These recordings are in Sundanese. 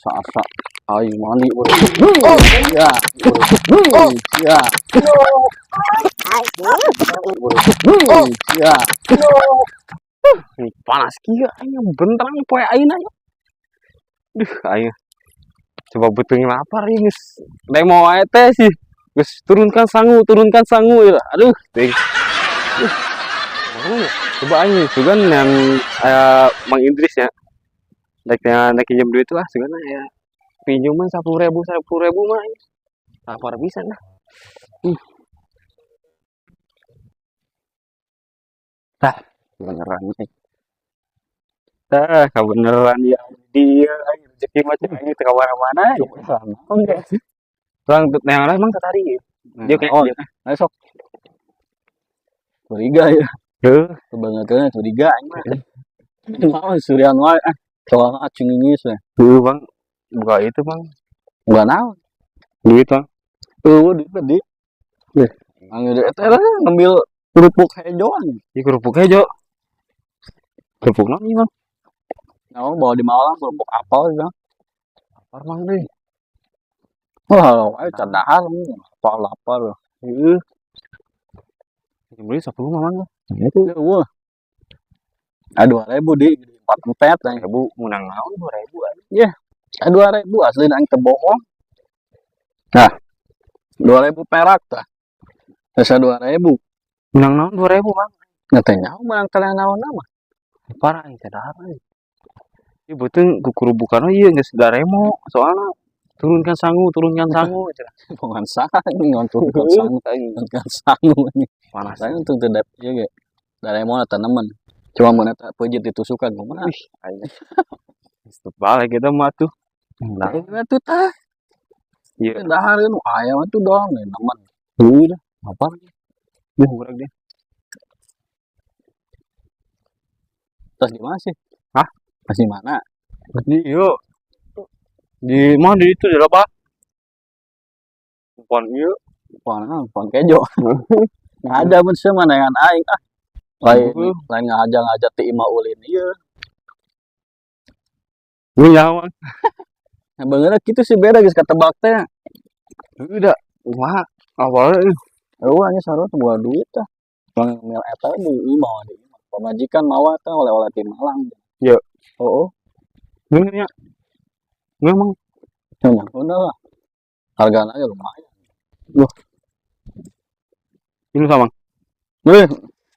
Asa-asa aing mandi urang. Ya. Ya. Ya. Panas kieu aing, bentrang poe ayeuna ya. Duh, aing. Coba beuteung lapar ieu, geus demo wae teh sih. Geus turunkan sangu ya. Aduh, teuing. Duh. Mana ya? Coba aing sugan yang aya Mang Idris ya. Rek rek pinjam duit lah sugan ya. Pinjaman 10.000, 10.000 mah aing. Lapar pisan lah. Tah, beneran nih. Tah, kebeneran ya dia aing rezeki mah cek aing teu ka mana-mana. Urang neangan emang tadi ya. Dia kayak Oh, dia. Ayo sok. Curiga ya. Heuh. Kebangetan curiga aing mah. Mau surian wae ah. Soalnya acing ngis we. Heuh, Bang. Buka itu, Bang. Bukan naon. Duit, Bang. Eueuh duit tadi. Yeh. Angger eta lah ngambil kerupuk hejoan. Ieu kerupuk hejo. Kerupuk naon ieu, Bang? Naon bawa di Malang kerupuk apel gitu. Lapar, Mang deui. Wah, ayo can dahar lapar lapar. Heuh. Beli 10 mah, Mang. Itu eueuh. Ah, 2000 di empat empat aing. Ribu menang naon 2000 aing. Iya. Ah, 2000 asli aing teu bohong. Nah, 2000 perak tah. Asa 2000. Menang naon 2000, Bang? Nggak teh nyaho menang teh naon mah. Parah aing teh dahar euy. Ieu beuteung kukurubukan ieu geus daremo soalna turunkan sangu cenah. Bukan saha ini turunkan sangu, turunkan sangu ini. Panas. Saya untung teu dap ieu ge. Daremo teh nemen. Cuma mun eta peujit ditusukan kumaha? Wih, aing. Geus balik kita mah tuh. Nah, Nah, itu tah. Iya. Dahareun aya mah tuh dong nemen. Heuh dah, apa? Duh, urang dia. Terus di mana sih? Hah? Pas di mana? Di ieu. Di mana di itu di apa? Pohon ieu. Pohon naon? Pohon kejo. Ngahaja mun sia mah neangan aing ah. Lain lain ngahaja-ngahaja ti imah ulin ieu. Ini nyawa. Nah, beungeutna kitu sih beda geus katebak teh. Udah, kumaha? Awalnya Eueuh nya sarua teu boga duit tah. Bang mil eta di imah di imah. Pamajikan mawa teh oleh-oleh ti Malang. Iya. Heeh. Bener ya. Memang Nya udah lah. Hargana ge lumayan. Wah. Ini sama. Weh,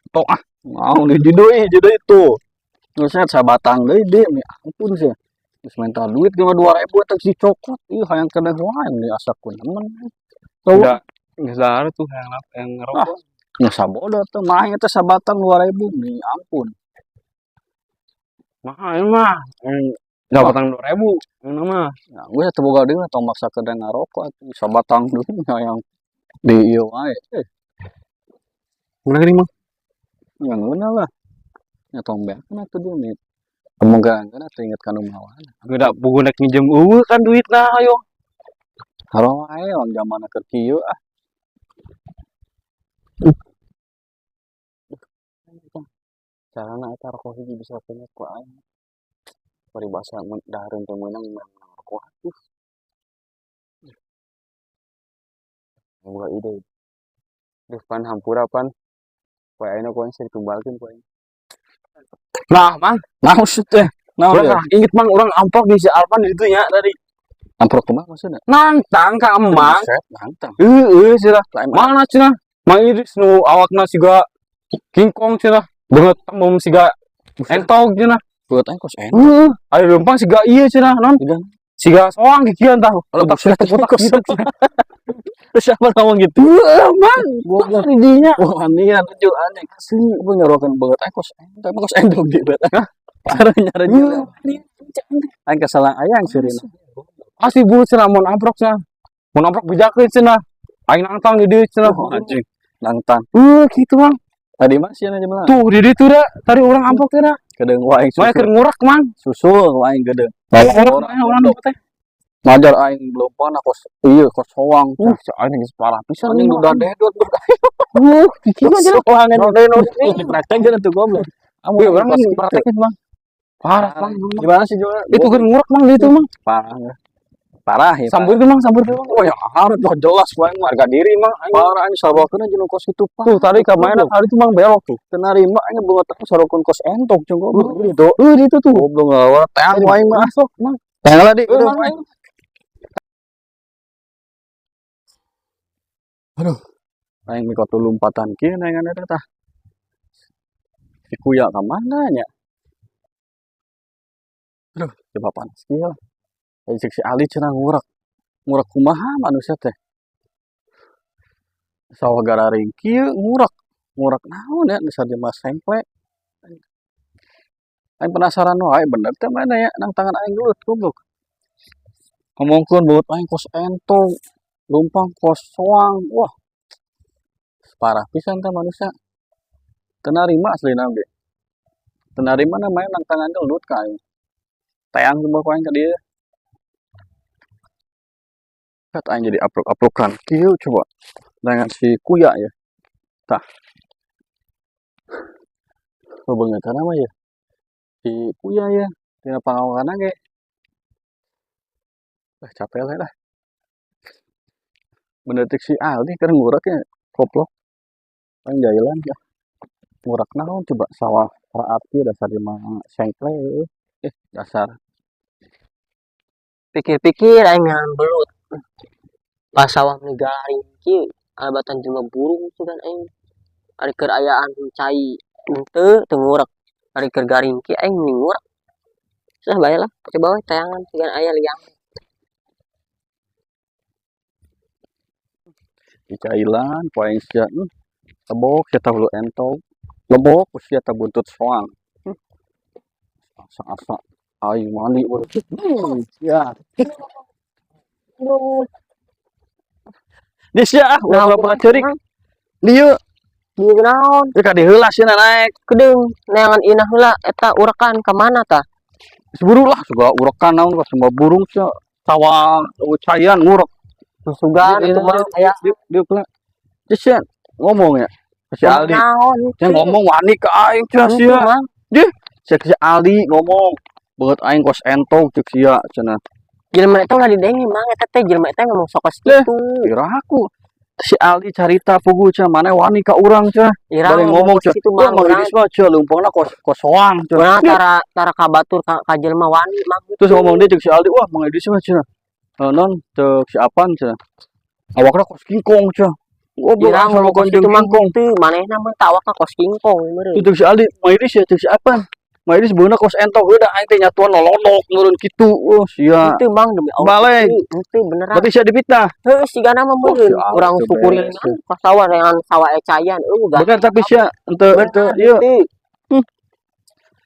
tok ah. Mau di deui, di deui tuh. Geus sabatang deui di, mi ampun sih. Geus minta duit ge mah 2000 eta geus dicokot. Ih hayang keneh wae meni asa ku nemen. Tuh. Udah geus dahar tuh yang ngerokok. Ah, geus sabodo tuh mah eta sabatang 2000 mi ampun. Mahal mah. Sabatang 2000 ini mah. Nah, gue teu boga deui tong maksa ke ngarokok atuh sabatang deui hayang di ieu wae. Eh. Mana gini, Mang? Yang ngeunah lah. Ya tong beakeun atuh dia nih. Kemungkinan kan atuh inget ka nu mawana. Udah buku nek minjem eueuh kan duitna ayo. Haro wae urang jamanna keur kieu ah. Carana eta rokok hiji bisa penyet ku aing. Paribasa mun dahareun teu meunang menang rokok atuh. Boga ide. Duh pan hampura pan. Poe ayeuna ku aing ditumbalkeun ku aing. Nah, Mang. Naon sih teh? Naon Urang ya? Inget, Mang, urang amplok di si Alvan di ditu nya tadi. Amplok kumaha maksudna? Nangtang ka Emang. Buset, nangtang. Heeh, cenah. Lain mah. Mana cenah? Mang Idris nu awakna siga King Kong cenah. Beungeut tembem siga entog cenah. Beungeut aing kos entog. Heeh, aya leumpang siga ieu cenah, non. Siga Siga soang kikian tah. Kalau buset, Kotak kos gitu. Terus siapa ngomong gitu? Heeh, Mang. Goblok. Di dinya. Wah, anian lucu aneh asli gua nyarokan beungeut aing kos entog, emang kos entog di beungeut. Parah nyari Heeh. Aing kesalah ayang sirina. Asli bulu cenah mun amprok cenah. Mun amprok bejakeun cenah. Aing nangtang di dieu cenah. Oh, anjing. Nangtang. Heuh, kitu, Mang. Tadi mah sieun aja mah. Tuh di ditu da, tadi urang amprok teh da. Kedeung wae aing Maya susul. keur ngurak, Mang. Susul wae aing kedeung. Orang orang orang teh. Ngajar aing belum pernah kos iya kos soang. Aing geus parah pisan. Anjing udah dedot budak. Kieu aja. Soang anjing. Node node. Dipraktekeun atuh goblok. Wih, urang praktekin, Bang. Parah, Mang. Gimana sih gimana? Itu kan ngurek, Mang, di itu, Mang. Parah ya. Parah ya. Sambur tuh, Mang, sambur tuh, Mang. Oh ya harus tuh jelas wae mah. Harga diri, Mang. Aing. Parah anjing sarwakeun aja nu kos itu pak. Tuh tadi kemarin tadi tuh, Mang, belok tuh. Teu narima aing beungeut aku sarwakeun kos entok jeung goblok. Itu. Itu tuh. Goblok ngelawan teang wae mah. Masuk, Mang. Teang lah di. Eh, Mang, aing. Aduh. Aing mikot lompatan kieu neangan eta tah. Si kuya ka mana nya? Aduh, coba panas kieu lah. Ai cek si Ali cenah ngurek. Ngurek kumaha manusia teh? Sawah gararing kieu ngurek. Ngurek naon ya dasar jelema sengkle. Aing penasaran wae bener teh mana ya nang tangan aing gelut goblok. Ngomongkeun beut aing kos entong, lumpang kos soang. Wah. Parah pisan teh manusia. Teu narima aslina ge. Teu narima namanya nang tangan gelut ka aing. Teang coba ku aing ka dieu. Kat aing jadi apruk-aprukan kieu coba. Dengan si kuya ya. Tah. Bebeungeutana mah ya. Si kuya ya. Tina pangawakanna ge. Ah, capek lah dah. Bener tik si Aldi keur ngurek ya. Koplok. Aing jailan ya. Ngurek naon coba sawah raat kieu dasar jelema sengkle heueuh. Eh, dasar. Pikir-pikir aing ngan belut. Pas sawah meni garing kieu, alabatan jelema burung sugan aing. Ari keur ayaan cai henteu teu ngurek. Ari keur garing kieu aing meni ngurek. Sudah bae lah, coba we tayangan sugan aya liang. Dicailan ku aing sia. Lebok sia tah hulu entog. Lebok ku sia tah buntut soang. Asa-asa aing mandi baru. Ya. Aduh. Di sia ah, ulah pernah ceurik. Lieu. Lieu naon? Ieu ka diheula sia naek. Kedeung, neangan inah heula eta urekan ka mana tah? Seburu lah suga urekan naon ka semua burung sia sawah caian ngurek. Sugan Iya, atuh mah aya. Dieu heula. Di sia ngomong ya. Ke si Aldi. Naon? Sia ngomong wani ka aing sia sia. Dih, sia ke si Aldi ngomong. Beut aing kos entog ceuk sia cenah. Jelema eta ulah didenge mang eta teh jelema eta ngomong sok kos Leh, kitu. Iraku. Si Aldi carita pugu cenah mana wani ka urang cenah. Ira Bari ngomong kos cenah. kitu Wah, mang Mang urang. Idris mah cenah leumpangna kos kos soang cenah. Urang tara ka batur ka jelema wani mang. Terus ngomong dia cek si Aldi, wah Mang Idris mah cenah. Non cek si Apan cenah. Awakna kos kingkong cenah. Goblok Ira asal ngomong kos kon jeung kitu mang kingkong. teu manehna mah tah awakna kos kingkong meureun. Terus cek si Aldi, Mang Idris ya cek si Apan. Mang Idris beunah kos entog heueuh aing teh nyatuan lolodok meureun kitu. Oh sia. Henteu mang demi Allah. Balik. Henteu beneran. Berarti sia dipitnah. Heuh sigana mah Oh, meureun. si Aldi Urang teh syukurin beres. ka sawah neangan sawah ecayan eueuh gak. Bener tapi sia henteu henteu ieu. Henteu.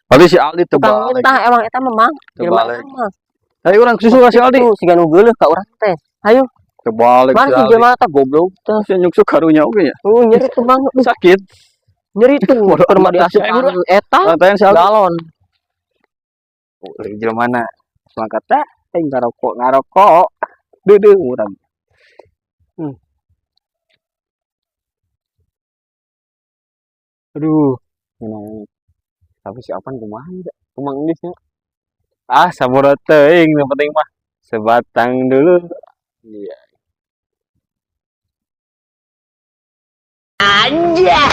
Berarti si Aldi teu Tukang balik. mitah emang eta mah mang. Teu Jelema balik. eta mah. Ayo urang susu ka si Aldi. Tuh, siga nu geuleuh ka urang teh. Hayu. Teu balik Mana si si Aldi. jelema eta goblok teh. Sia nyuksuk karunya oge nya. Nyeri tuh mang. Sakit. Nyeri tuh. Bodoh Keur mah amat si aing diasupan eta Lantaran si Aldi. galon. Jelema mana? Mangkat teh aing ngarokok ngarokok. Deudeuh urang. Aduh, ngeunah. Tapi si Apan kumaha ya? Kumaha geus nya? Ah, sabaraha teuing nu penting mah sebatang dulu. Iya. Anjay.